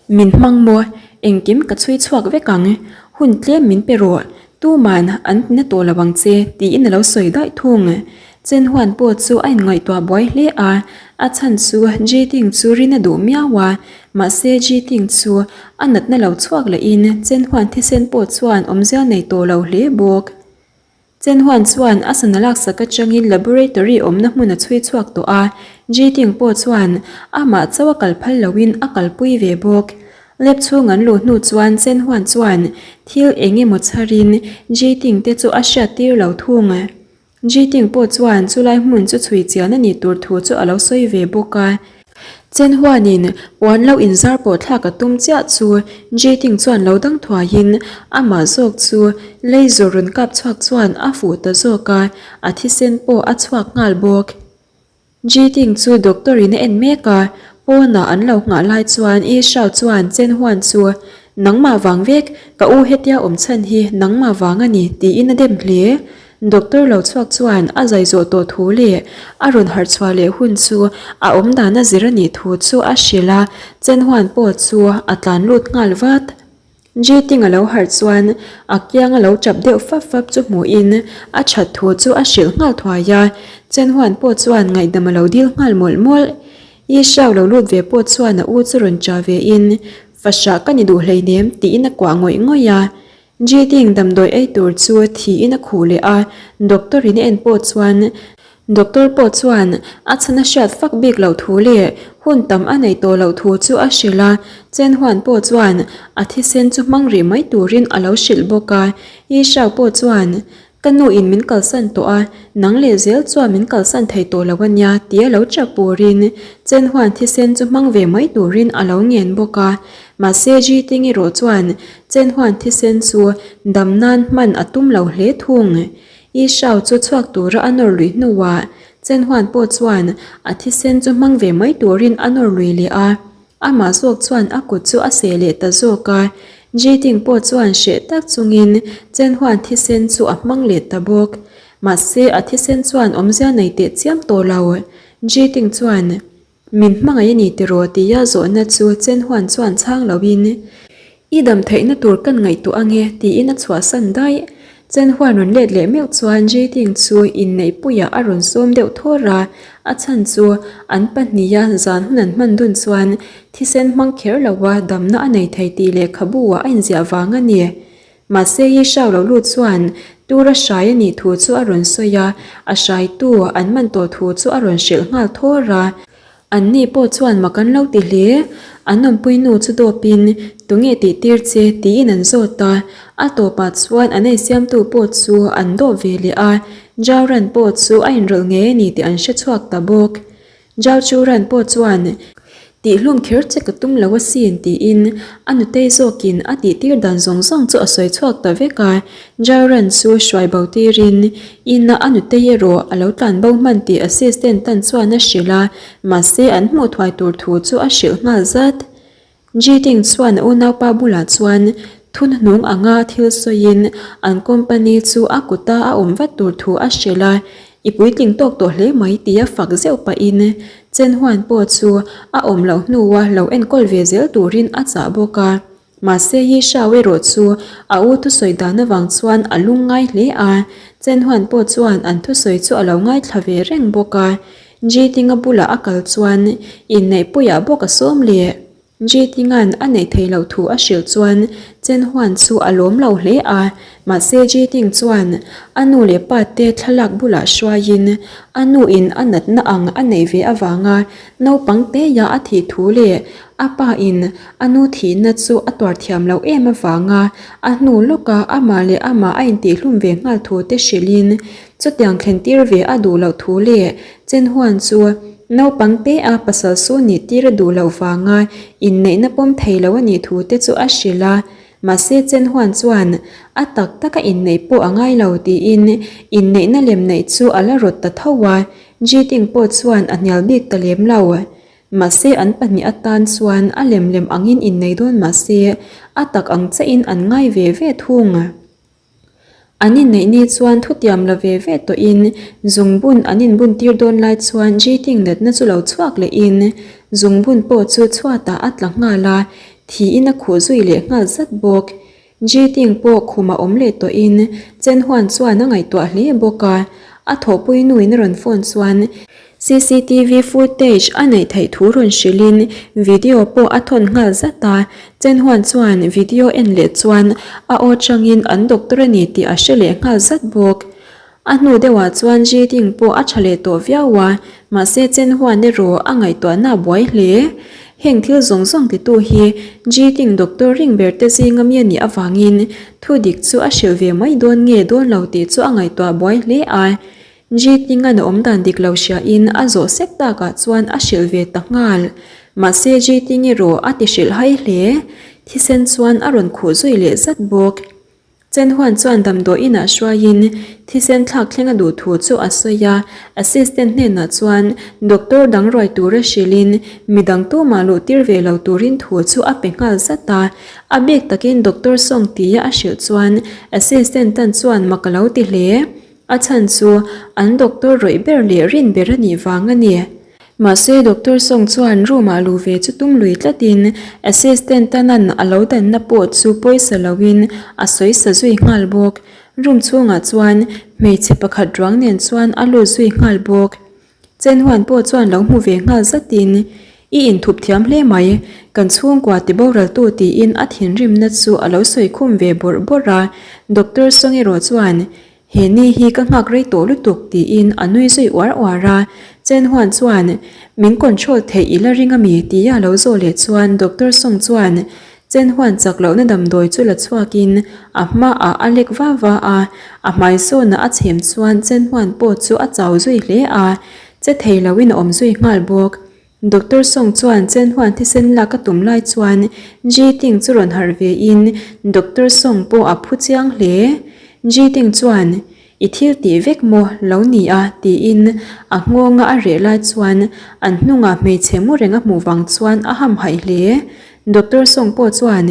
Min hmang maw? Engkim ka chhui chhuak vek ang, hun tlem min pe rawh, tuman an tina tawh lo ang che tiin a lo sawi daih thung. Chen Huan pawh chu a inngaihtuah buai hle a, a chhan chu Ji Ting chu rin a duh miau a, Mahse Ji Ting chu a natna lo chhuak lehin Chen Huan thisen pawh chuan awmzia nei tawh lo hle bawk. Chen Huan chuan a sana laksak atangin laboratory awmna hmun a chhui chhuak tawh a, Ji Ting pawh chuan amah chauh a kal phal loin a kalpui ve bawk. Lab chhung an luh hnu chuan Chen Huan chuan thil eng emaw chharin Ji Ting te chu a hriattir lo thung. Jitting pawh chuan chulai hmun chu chhui chian a nih tur thu chu a lo sawi ve bawk a. Chen Huanin puan lo inzar pawh thlak a tum chiah chu Jitting chuan lo dang thuaiin amah zawk chu laser rawn kap chhuak chuan a fuh ta zawk a, a thisen pawh a chhuak nghal bawk. Ji Ting chu doctor in a en mek a, pawnah an lo nghah lai chuan Yi Shao chuan Chen Huan chu, Nangmah vang vek, ka u hetia awm chhan hi nangmah vang a ni, tiin a dem hle. Doctor lo chhuak chuan a zai zawh tawh thu leh a rawn harh chhuah leh hun chu a awm dan a zir a nih thu chu a hrilh a, Chen Huan pawh chu a tlan lut nghal vat. Ji Ting a lo harh chuan a kiang a lo tap deuh fap fap chu hmuhin a that thu chu a hrilh nghal thuai a, Chen Huan pawh chuan ngaihdam a lo dil nghal mawlh mawlh. Yi Shao lo lut ve pawh chuan a u chu rawn cha ve in, Fahrah ka ni duh hleinem tiin a kuah ngawih ngawih a. Ji Ting damdawi ei tur chu thiin a khuh leh a, doctor in a en pawh chuan Doctor pawh chuan a chhan a hriat fak bik loh thu leh hun tam a nei tawh loh thu chu a hrilh a, Chen Huan pawh chuan a thisen chu hmang rih mai turin a lo hrilh bawk a, Yi Shao pawh chuan Ka nu in min kalsan tawh a, nang leh zel chuan min kalsan thei tawh lo a nia tia lo chak purin Chen Huan thisen chu hmang ve mai turin a lo ngen bawk a, mahse Ji Ting erawh chuan Chen Huan thisen chu dam nan hman a tum lo hle thung. I Shao chu chhuak tura a nawr lui hnuah Chen Huan pawh chuan a thisen chu hmang ve mai turin a nawr lui leh a, amah zawk chuan a kut chu a seh leh ta zawk a. Ji Ting pawh chuan hreh tak chungin Chen Huan thisen chu a hmang leh ta bawk. Mahse a thisen chuan awmzia nei teh chiam tawh lo. Ji Ting chuan. Min hmangaih a ni tiraw tia zawhna chu Chen Huan chuan chhang loin, I dam theihna tur kan ngaihtuah ange tiin a chhuahsan daih. Chen Huan rawn let leh meuh chuan Ji Ting chu inneihpuiah a rawn sawm deuh thawr a, a chhan chu an pahniha zan hun an hman dun chuan thisen hmang kher loa damna a nei thei tih lehkhabu ah a inziah vang a ni. Mahse Yi Shao lo lut chuan tura hrai a nih thu chu a rawn sawi a, a hraitu an man tawh thu chu a rawn hrilh nghal thawr a. An ni pawh chuan mak an lo ti hle. An awmpui nu chu dawpin, Tunge tih tir che? tiin an zawt a. A tawpah chuan an eisiamtu pawh chu an dawp ve leh a, Zhao Ran pawh chu a inrawlh ngei a ni tih an hre chhuak ta bawk. Zhao Chu Ran pawh chuan, Tihhlum kher che ka tum lo asin tiin a nutei zawkin a tihtir dan zawng zawng chu a sawi chhuak ta vek a. Zhao Ran chu hruai bo tirin ina a nutei erawh a lo tlan bo hman tih assistant tan chuan a hrilh a, mahse an hmuh thuai tur thu chu a hrilh nghal zat. Ji Ting chuan a unaupa bulah chuan thunhnung anga thil sawiin an company chu a kuta a awm vat tur thu a hrilh a, I puitling tawk tawh hle mai tia fak zeuh pahin Chen Huan pawh chu a awm loh hnua lo enkawl ve zel turin a chah bawk a. Mahse Yi Shao erawh chu a u thusawi dan avang chuan a lungngai hle a, Chen Huan pawh chuan an thusawi chu a lo ngaithla ve reng bawk a. Ji Tinga bulah a kal chuan inneihpuiah bawk a sawm leh. Ji Tinga'n a neih theih loh thu a hrilh chuan Chen Huan chu a lawm lo hle a, mahse Ji Ting chuan a nu leh pa te thlalak bulah hruaiin a nu in a natna ang a neih ve avanga naupang teia a thih thu leh a pa in a nu thihna chu a tuar thiam loh em avanga a hnu lawka amah leh amah a intihhlum ve nghal thu te hrilhin Chutiang thlen tir ve a duh loh thu leh Chen Huan chu naupang te a pasal su nih tir a duh loh vanga inneihna pawm thei lo a nih thu te chu a hrilh a. Mahse Chen Huan chuan a tak taka inneih pawh a ngai lo tiin inneihna lem neih chu a la rawt ta tho a, Ji Ting pawh chuan a hnial bik ta lem lo. Mahse an pahnih atan chuan a lem lem angin innei dawn mahse a tak ang chiahin an ngai ve ve thung. An inneih ni chuan thutiam la ve ve tawhin zungbun an inbun tir dawn lai chuan Jting natna chu lo chhuak lehin zungbun pawh chu chhuatah a tla nghal a, thiin a khuh zui leh nghal zat bawk. Jting pawh khuma awm leh tawhin Chen Huan chuan a ngaihtuah hle bawk a, a thawhpui nuin a rawn phone chuan Cctv footage a neih theih thu rawn hrilhin video pawh a thawn nghal zat a, Chen Huan chuan video en leh chuan a aw changin an doctor a ni tih a hre leh nghal zat bawk. A hnu deuhah chuan Ji Ting pawh a tha leh tawh viau a, mahse Chen Huan erawh a ngaihtuahna a buai hle. Heng thil zawng zawng titu hi Ji Ting doctor ring ber te zinga mi a nih avangin thu dik chu a hrilh ve mai dawn nge dawn lo tih chu a ngaihtuah buai hle a. Jtinga'n a awm dan dik lo hriain a zawh sek takah chuan a hrilh ve ta nghal. Mahse Jting erawh a ti hrilh hai hle. Thisen chuan a rawn khuh zui leh zat bawk. Chen Huan chuan damdawi inah hruaiin thisen thlak thleng a duh thu chu a sawi a, assistant hnenah chuan doctor dang ruai tura hrilhin midang tumah luh tir ve lo turin thu chu a pe nghal zat a. A bik takin doctor Song tia a hrilh chuan assistant tan chuan mak a lo ti hle. A chhan chu an doctor rawih ber leh rin ber a nih vang a ni. Mahse Doctor Song chuan room ah luh ve chu tum lui tlatin assistant Tanan a lo danna pawh chu pawisa loin a sawi sa zui nghal bawk. Room chhungah chuan hmeichhe pakhat ruang nen chuan a lut zui nghal bawk. Chen Huan pawh chuan lo hmu ve nghal zatin, I inthup thiam hle mai, kan chhungkua ti boraltu tiin a thinrimna chu a lo sawi khum ve bawrh bawrh a. Doctor Song erawh chuan, He ni hi ka nghak rei tawh lutuk tiin a nui zui uar uar a, Chen Huan chuan min control theih i la ring a mi tia a lo zawh leh chuan Doctor Song chuan Chen Huan chak lohna damdawi chu la chhuakin a hmaah a lek va va a, a hmai zawnah a chhem chuan Chen Huan pawh chu a chau zui hle a, che thei loin a awm zui nghal bawk. Doctor Song chuan Chen Huan thisen lak a tum lai chuan Ji Ting chu rawn harh ve in Doctor Song pawh a phu chiang hle. Ji Ting chuan, I thil tih vek maw lo ni a? tiin a nghawnga a reh lai chuan an hnungah hmeichhe mu reng a hmuh vang chuan a hamhaih hle. Doctor Song pawh chuan,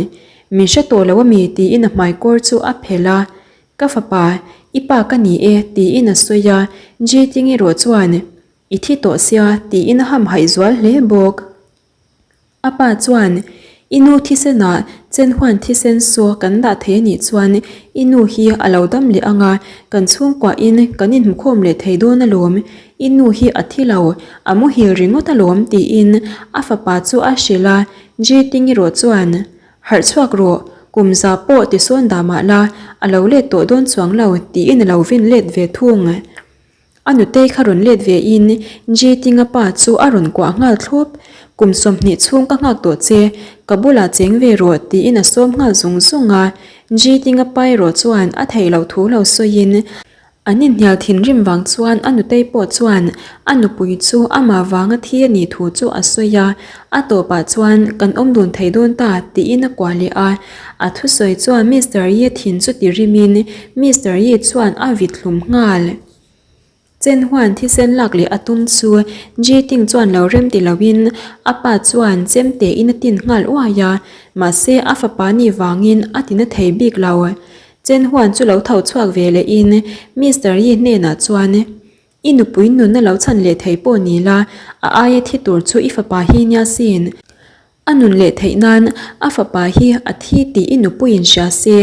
Min hre tawh lo ami? tiin a hmaikawr chu a phelh a. Ka fapa, i pa ka ni e tiin a sawi a. Ji Ting erawh chuan, I thi tawh sia tiin a hamhaih zual hle bawk. A pa chuan, I nu thisenah chen huan thisen saw kan dah thei a nih chuan i nu hi a lo dam leh ang a, kan chhungkuahin kan inhmukhawm leh thei dawn alawm. I nu hi a thi lo, a muhil ringawt alawm tiin a fapa chu a hrilh a, Ji Ting erawh chuan, Harh chhuak rawh, kum za pawh tisawn dah mah la, a lo let tawh dawn chuang lo tiin a lo vin let ve thung. A nutei kha rawn let ve in Ji Tinga pa chu a rawn kuah nghal thlawp. Kum 20 chhung ka nghak tawh che, ka bulah cheng ve rawh tiin a sawm nghal zung zung a. Ji Tinga pa erawh chuan a theih loh thu lo sawiin an inhnial thinrim vang chuan a nutei pawh chuan a nupui chu amah vanga thi a nih thu chu a sawi a. A tawpah chuan kan awm dun thei dawn ta tiin a kuah leh a. A thusawi chuan Mister Yi thin chu ti rimin Mister Yi chuan a vit hlum nghal. Chen huan thisen lak leh a tum chu Ji Ting chuan lo rem ti loin a pa chuan chem tein a tin nghal uai a, mahse a fapa nih vangin a ti na thei bik lo. Chen huan chu lo tho chhuak ve lehin Mister Yi hnenah chuan, I nupui nunna lo chhan leh thei pawh ni la, a aia thi tur chu i fapa hi nia sin. A nun leh theih nan a fapa hi a thi tih i nupuiin hria se,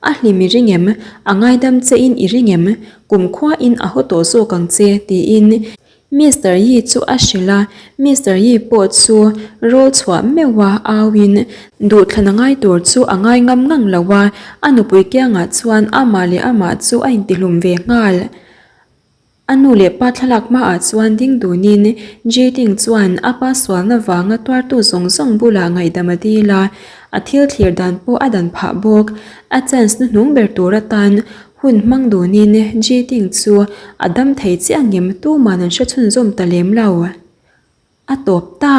a hlim i ring em? A ngaidam che in i ring em? Kumkhua in a haw tawh zawk ang che, tiin Mister Yi chu a hrilh a. Mister Yi pawh chu rawl chhuah meuh a au in duhthlan a ngai tur chu a ngai ngam ngang lo a, a nupui kiangah chuan amah leh amah chu a intihlum ve nghal. A nu leh pa thlalak hmaah chuan ding dunin Jading chuan a pa sualna vanga tuartu zawng zawng bulah ngaihdam a dil a, a thil thlir dan pawh a dan phah bawk. A chance hnuhnung ber tur atan hun hmang dunin Jading chu a dam thei chiah ngem tuman an hre chhunzawm ta lem lo. A tawp ta!